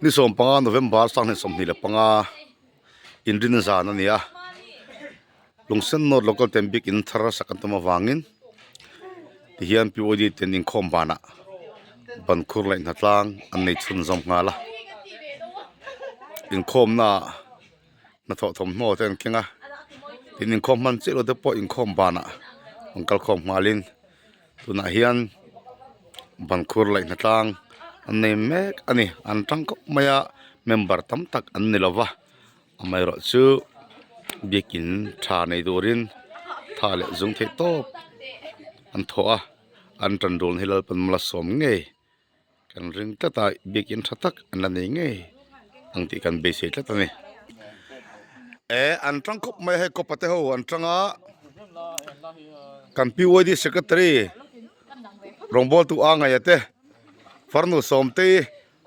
Ni 15 November 2025 inrin zan a ni a, Lungsen North Local ten bik in thar sak an tum avangin tihian POD ten inkhawm banah ban khur leh hnatlang an nei chhunzawm nghal a, inkhawmna ah hnathawh thawmhnaw te an keng a, tin inkhawm hman chiah lo te pawh inkhawm banah an kalkhawm nghalin Tunah hian ban khur leh hnatlang an nei mek a ni an tang khawp mai a member tam tak an ni lova amaherawh chu biakin tha nei turin tha leh zung theih tawp an thawh a an tan rul hi Lalpan mala sawm ngei. Kan ring tlat a, biakin tha tak an la nei ngei ang tih kan beisei tlat a ni. E an tang khawp mai a hei kawpa te ho an tang a, kan PYD secretary rawngbawltu a ngaih a te farnu sawmtei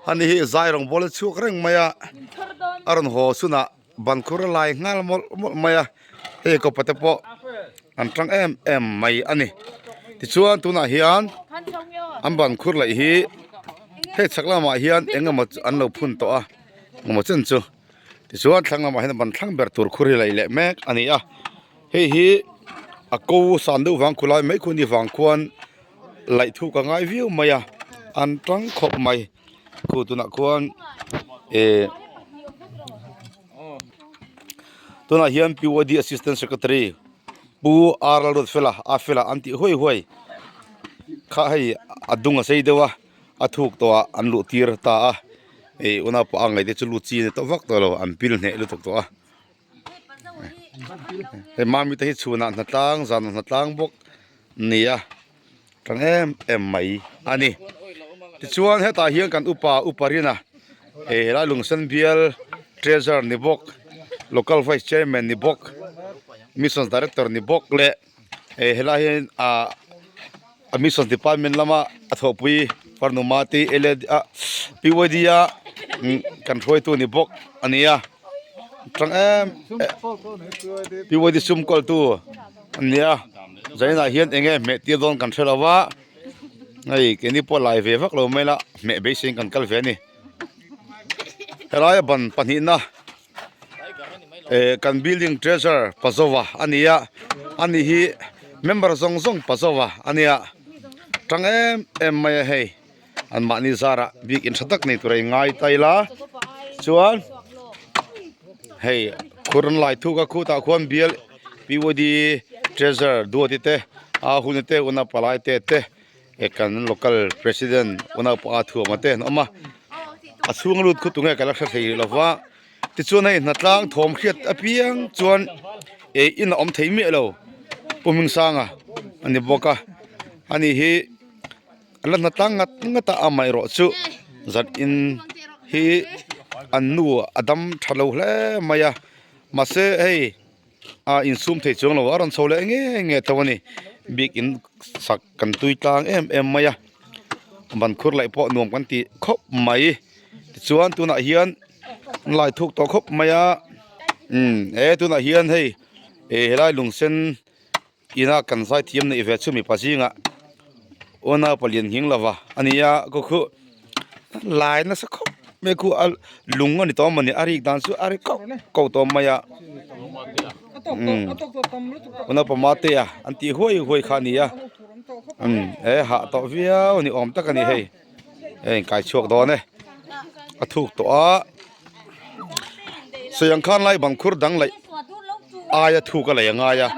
ani hi zai rawngbawla chhuak reng mai a, a rawn haw chhunah ban khur a lai nghal mawlh mawlh mai a, hei kawpa te pawh an tang em em mai a ni tichuan tunah hian an ban khur laih hi hei chhak lamah hian eng emaw an lo phun tawh a engemaw chen chu tichuan thlang lamah hian ban thlang ber tur khur hi laih leh mek a ni a hei hi a ko san deuh vang khulai mai khu ni vang khuan laih thuk a ngai viau mai a an tang khawp mai khu tunah khuan eh Tunah hian PYD Assistant Secretary Pu R Lalruatfela a fela an tih huai huai kha hei a dung a sei deuh a a thuk tawh ah an luh tir ta a ih unaupa a ngaih te chu lut chi a ni tawh vak tawh lo an pil hneh lutuk tawh a hei mami te hi chhunah hnatlang zanah hnatlang bawk a ni a. Tang em em mai a ni. Tichuan hetah hian kan upa upa Rina eh helai Lungsen bial treasurer ni bawk local vice chairman ni bawk missions director ni bawk leh eh helai hian ah a missions department lama a thawhpui farnu mate L_A ah P_Y_D a kan hruaitu ni bawk a ni a tang em P_Y_D sum kawltu. Nia zainah hian eng nge hmeh tir dawn kan hre lo va hei keini pawh lai ve vak lo mai la hmeh beiseiin kan kal ve a ni helaia ban pahnihna eh kan building treasure pazova a ni a ani hi member zawng zawng pazova a nia tang em em mai a hei. An mahni zarah bik in tha tak nei tur a ingai ta ila chuan hei khur an lai thuk a khutah khuan bial PYD treasurer duati te a hun te una palai te te eh kan local president una pa thuama te an awm a a chhung lut khu tunge ka la hre thei lo va tichuan hei hnatlang thawm hriat apiang chuan eh in a awm thei miah lo Pu Hmingsanga a ni bawk a ani hi. A la hnatlang ngat ngat a amaherawh chu zan in hi an nu a dam tha lo hle mai a mahse hei a insum thei chuang lo a rawn chho leh nge nge tho a ni bik in sak kan tui tlang em em mai a ban khur laih pawh nuam kan ti khawp mai tichuan tunah hian an lai thuk tawh khawp mai a umm he tunah hian hei eh helai lung sen. Ina kan zaithiam neih ve chu mipa zingah unau palian nghing lova a ni a kaw khu lai nasa khawp mai khu a lung a ni tawh mawni a rik dan chu a ri kauh kauh tawh mai a umm unau pamate a an tih huai huai kha a ni a umm he hah tawh viau ni awm tak a ni hei hei in kai chhuak dawn e a thuk tawh a sawiang khan lai bang khur dang laih aia thuk a lei a ngai a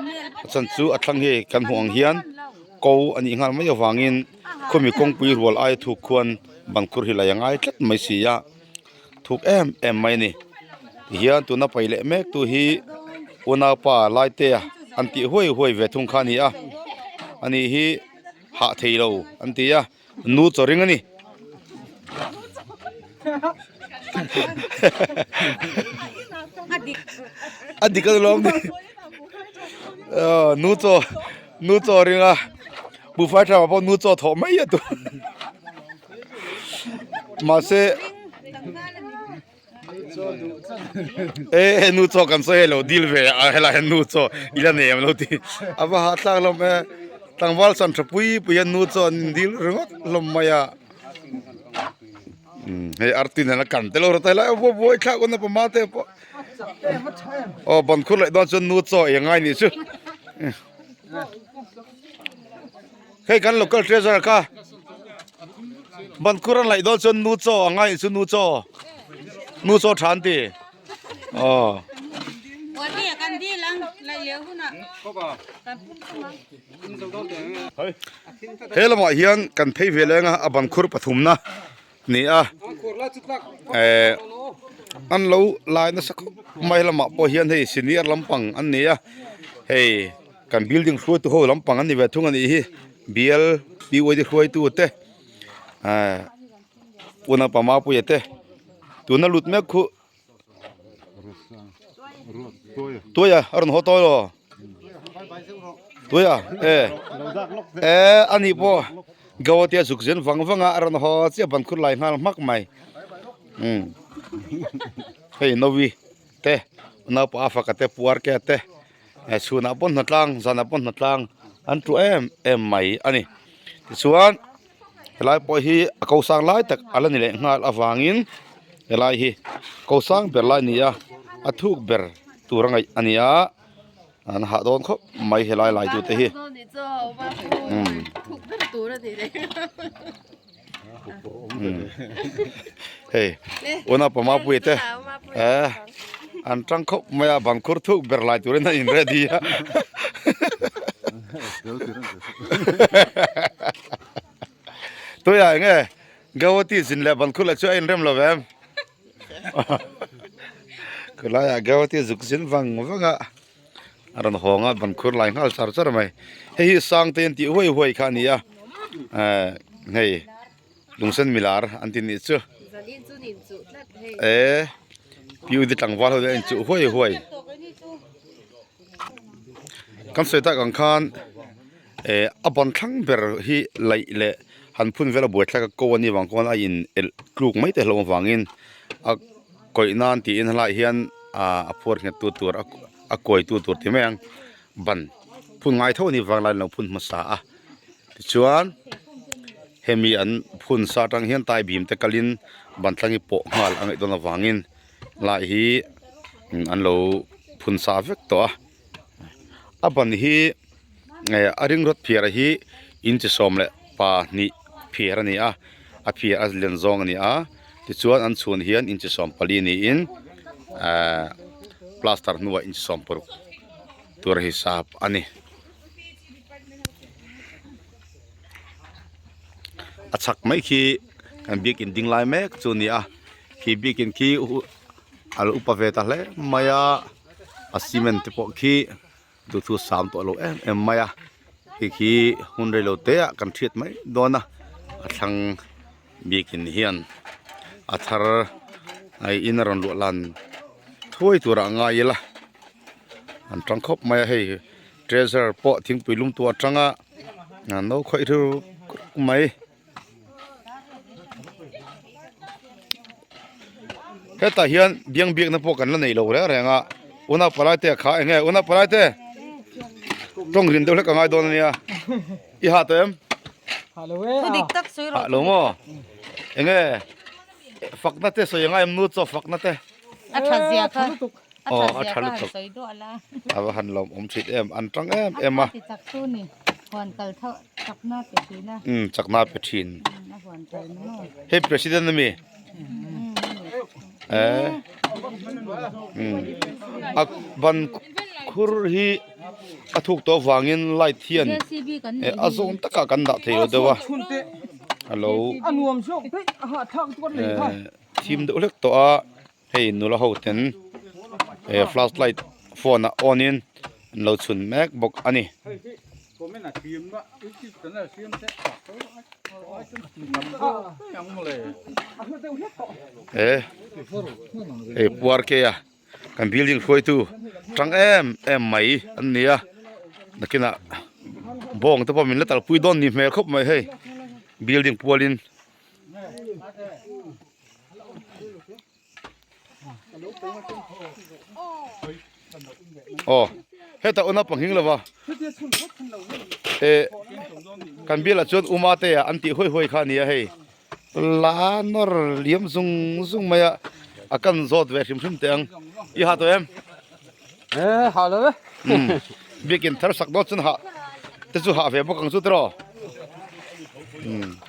a chan chu a thlang hi kan hmuh ang hian ko a nih nghal mai avangin khawmi kawngpui rual aia thuk khuan bang khur hi lei a ngai tlat mai si a thuk em em mai a ni tihian tuna paih leh mek tu hi unaupa laitea an tih huai huai ve thung kha a ni a ani hi hah thei lo an ti a. Nu chaw ring a ni. A dik a lawm ni. Nu chaw nu chaw ring a buhfai tha pawh nu chaw thawh mai a tu. Mahse E nu chaw kan sawi hei lo dil ve a helai hian nu chaw i la nei em lo tih a va hahthlak hlawm e tlangval chan tha pui pui hian nu chaw an in dil ringawt hlawm mai a. Hei artui nena kan te lo rawh lai a buai thlak awm na pama te pawh aw ban khur leh dawn chuan nu chaw ei a ngai nih chu hei kan local treasure kha ban khur an laih dawn chuan nu chaw a ngai nih chu nu chaw nu chaw tha an ti. Aw. He lamah hian kan phei ve leng a a ban khur pathumna ni a eh an lo lai nasa khawp mai lamah pawh hian hei senior lampang an ni a hei kan building hruaitu ho lampang an ni ve thung a nih hi bial PYD hruaitu te eh Puna Pamapuia te tuna lut mek khu Tuaia a rawn haw tawi lo Tuaia e e ani pawh Gauhatia zuk zen vang vang a a rawn haw chiah ban khur lai nghal hmak mai umm hei Novi te naupa a faka te puar ke te chhunah pawh hnatlang zanah pawh hnatlang an tu em em mai a ni tichuan. Helai pawh hi a ko sang lai tak a la ni leh nghal avangin helai hi ko sang ber lai a ni a a thuk ber tur a ngaih a ni a an hah dawn khawp mai helai lai tute hi umm hei una pama pui te eh an tang khawp mai a bang khur thuk ber lai turin a in ready a. Tuiah eng nge Gauhati zin leh ban khur leh chu a inrem lo ve em khulaiah Gauhati zuk zin vang vang a a rawn hawng a ban khur lai nghal char char mai hei hi Sangte an tih huai huai kha a ni a eh hei lungsen milar an ti nih chu eh Piudi tlangval ho hi a inchuh huai huai. Kan sawi tak ang khan eh a ban thlang ber hi laih leh han phun vel a buai thlak a ko a nih vang khawn a in elh tluk mai te hlauh avangin a kawih nan tiin helaiah hian ah a phuar nghet tu tur a kawi tu tur ti mai ang ban phun ngai tho a nih vang laiin a lo phun hmasa a tichuan hemi an phun sa atang hian tai bim te kalin ban thlang hi pawh nghal a ngaih dawn avangin. Lai hi an lo phun sa vek tawh a a ban hi eh a ring rawt phiar hi inchi 12 phiar a ni a a phiar a lian zawng a ni a tichuan an chhun hian inchi 14 niin ahh plaster hnuah inchi 16 tur hisap a ni. A chhak mai khi kan biakin ding lai mek chu a ni a. Khi biakin khi a lo upa ve ta hle mai a a cement te pawh khi duhthu sam tawh lo em em mai a khi khi hun rei lo te ah kan hriat mai dawn a a thlang biakin hian a thar a in a rawn luah lan thuai tur ah ngai ila an tang khawp mai a hei treasure pawh thingpui lum tur atanga no khawih ru mai. Hetah hian biang biakna pawh kan la nei lo reng reng a unau palai te kha eng nge unau palai te tawng rin deuh hlek a ngai dawn a nia i ha tawh em ha lo maw eng nge fakna te sawi a ngai em nu chaw fakna te a tha zia kha aw a tha lutuk a va han lawm awm thin em an tang em em a umm chakna pe thin hei president ami eh umm a ban khur hi a thuk tawh avangin light hian a zawn takah kan dah thei lo deuh a alo eh thim deuh hlek tawh a. Hei nula ho ten eh flash light phone ah on in an lo chhun mek bawk a ni. Eh hei puar ke a kan building hruaitu tang em em mai an ni a nakinah bawng te pawh min la talpui dawn ni hmel khawp mai hei building pualin. Aw heta una panghing lova eh kan bialah chuan uma te ah an tih huai huai kha a ni a hei. La nawr liam zung zung mai a a kan zawt ve hrim hrim teh ang i ha tawh em e ha lo e biakin thar sak dawn chuan ha te chu ha ve bawk ang chu tiraw um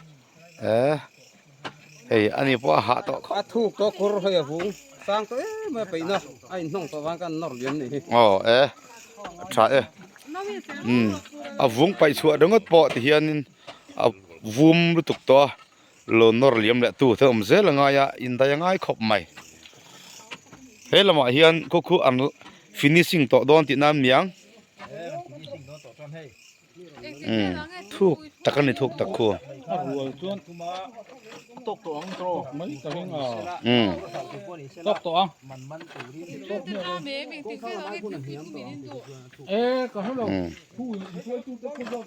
e hei ani pawh a ha tawh khawp a thuk tawh kawr hei a vung sang tawh em a peihna a inhnawng tawh vang kan nawr liam ni hi aw e tha e um a vung paih chhuah ringawt pawh ti hianin a vum lutuk tawh a lo nawr liam leh tu te awm zel a ngai a indai a ngai khawp mai he lamah hian khaw khu an finishing tawh dawn tih nan miang umm thuk tak a ni thuk tak khu umm.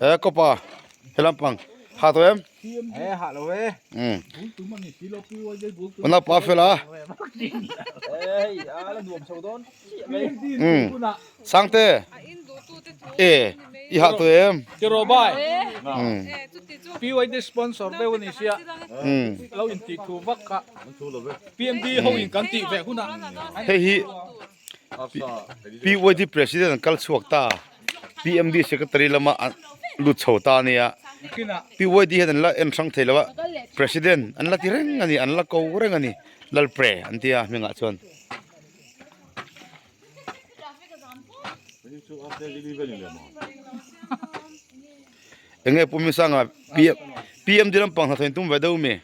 He kawpa he lampang ha tawh em? He ha lo e. Um. Una pa fela. Ei a la nuam chho dawn chiah mai. Um. Sangte. E i ha tawh em? Tiro bai. Um. PYD sponsor deuh ani sia. Um. Lo in tih thu vak kha. PMD ho in kan tih ve hunah. Hei hi PYD President an kal chhuak ta PMD Secretary lama an lut chho ta a nia PYD hian an la en hrang thei lo a President an la ti reng a ni an la ko reng a ni Lalpre an ti a hmingah chuan. Enge Pu Misanga PMD lampang hnathawh in tum ve deuh mi?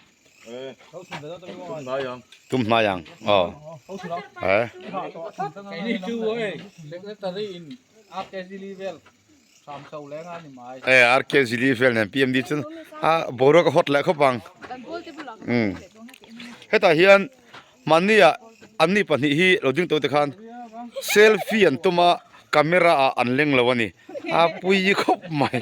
Tum hnai ang aw eh. Eh RK Zili vel nen PMD chu a boruak a hot leh khawp ang umm hetah hian mahni ah anni pahnih hi lo ding tawh te khan selfie an tum a camera ah an leng lo a ni a pui khawp mai.